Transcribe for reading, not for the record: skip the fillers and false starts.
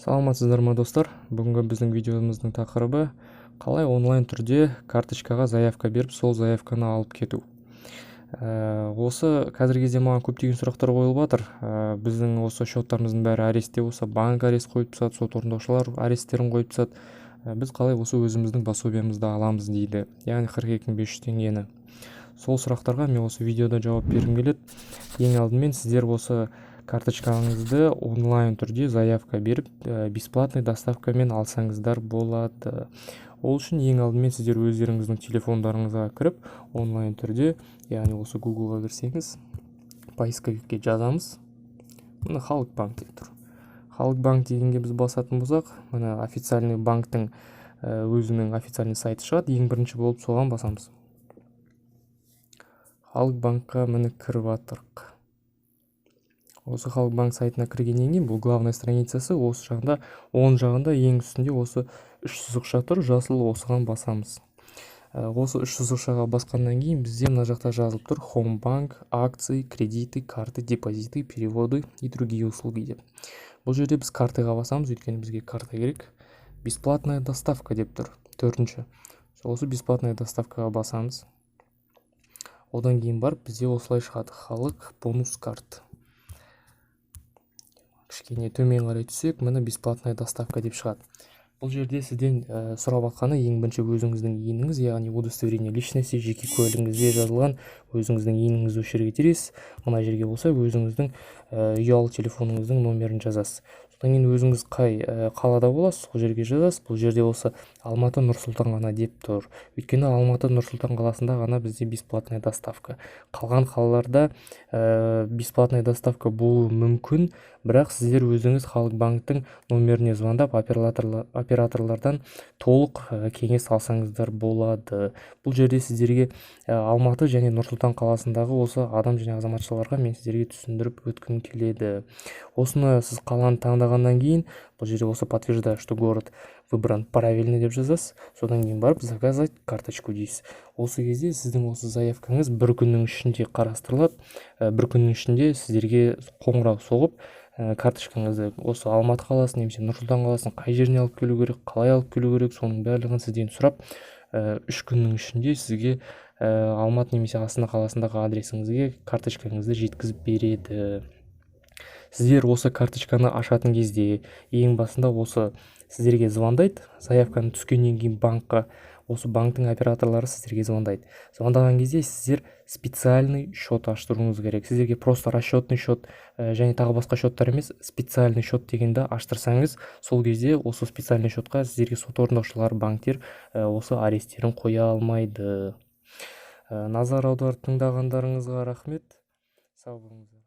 Саламатсыздар ма, достар! Бүгінгі біздің видеомыздың тақырыбы: қалай онлайн түрде карточкаға заявка беріп, сол заявканы алып кету. Осы қазіргі кезде маған көптеген сұрақтар қойылып жатыр. Біздің осы счеттарымыздың бәрі арестте болса, банк арест қойып тастады, сот орындаушылар аресттерін қойып тастады, біз қалай осы өзіміздің пособиямызды аламыз дейді, яғни 42 500 теңгені. Сол сұрақтарға мен осы видеода жауап бергім келеді. Ең алдымен сіздер осы карточкаңызды онлайн түрде заявка беріп, бесплатный доставкамен алсаңыздар болады. Ол үшін ең алдымен сіздер өздеріңіздің телефондарыңызға кіріп, онлайн түрде, яғни осы Гуглға кірсеңіз, поисковикке жазамыз. Міне, «Халық банк» деп тұр. «Халық банк» дегенге біз басатын болсақ, міне, официальный банктің өзінің официальный сайты шығады. Ең бірінші болып соған басамыз. Халық банкқа, міне, кіріп жатырық. Осы Халық банк сайтына кіргеннен кейін, бұл главная страницасы. Осы жағында, оң жағында, ең үстінде осы үш сызықша тұр жасыл, осыған басамыз. Осы үш сызықшаға басқаннан кейін бізде мына жақта жазылып тұр: «Хоум банк», «Акции», «Кредиты», «Карты», «Депозиты», «Переводы» и «Другие услуги» деп. Бұл жерде біз «Картаға» басамыз, өйткені бізге карта керек. «Бесплатная доставка» деп тұр төртінші. Осы «Бесплатная доставкаға» басамыз. Одан кейін барып бізде осылай шығады: «Халық бонус карт». Кішкене төмен қарай түссек, міне, «Бесплатная доставка» деп шығады. Бұл жерде сізден сұрап жатқаны ең бірінші өзіңіздің ИИНіңіз, яғни удостоверение личности, жеке куәлігіңізде жазылған өзіңіздің ИИНіңізді осы жерге тересіз. Мына жерге болса өзіңіздің ұялы телефоныңыздың номерін жазасыз. Содан кейін өзіңіз қай қалада боласыз, сол жерге жазасыз. Бұл жерде осы Алматы, Нұр Сұлтан ғана деп тұр, өйткені Алматы, Нұр Сұлтан қаласында ғана бізде бесплатная доставка. Қалған қалаларда бесплатная доставка болуы мүмкін, бірақ сіздер өзіңіз Халық банктің номеріне звондап, операторлардан толық кеңес алсаңыздар болады. Бұл жерде сіздерге Алматы және Нұр Сұлтан қаласындағы осы адам және азаматшаларға мен сіздерге түсіндіріп өткім келеді. Осыны сіз қаланы таңдағаннан кейін, бұл жерде осы «Подтверждаю, что город выбран правильно» деп жазасыз. Содан кейін барып «Заказать карточку» дейсіз. Осы кезде сіздің осы заявкаңыз бір күннің ішінде қарастырылады. Бір күннің ішінде сіздерге қоңырау соғып, карточкаңызды осы Алматы қаласы немесе Нұр Сұлтан қаласының қай жеріне алып келу керек, қалай алып келу керек, соның барлығын сізден сұрап, 3 күннің ішінде сізге Алматы немесе Астана қаласындағы адресіңізге карточкаңызды жеткізіп береді. Сіздер осы карточканы ашатын кезде ең басында осы сіздерге звондайды. Заявканы түскеннен кейін банкқа осы банктің операторлары сіздерге звондайды. Звондаған кезде сіздер специальный счет аштыруыңыз керек. Сіздерге просто расчетный счет және тағы басқа счеттар емес, специальный счет дегенді аштырсаңыз, сол кезде осы специальный счетқа сіздерге сот орындаушылар, банктер осы аресттерін қоя алмайды. Назар аударып тыңдағандарыңызға рахмет, сау болыңыздар.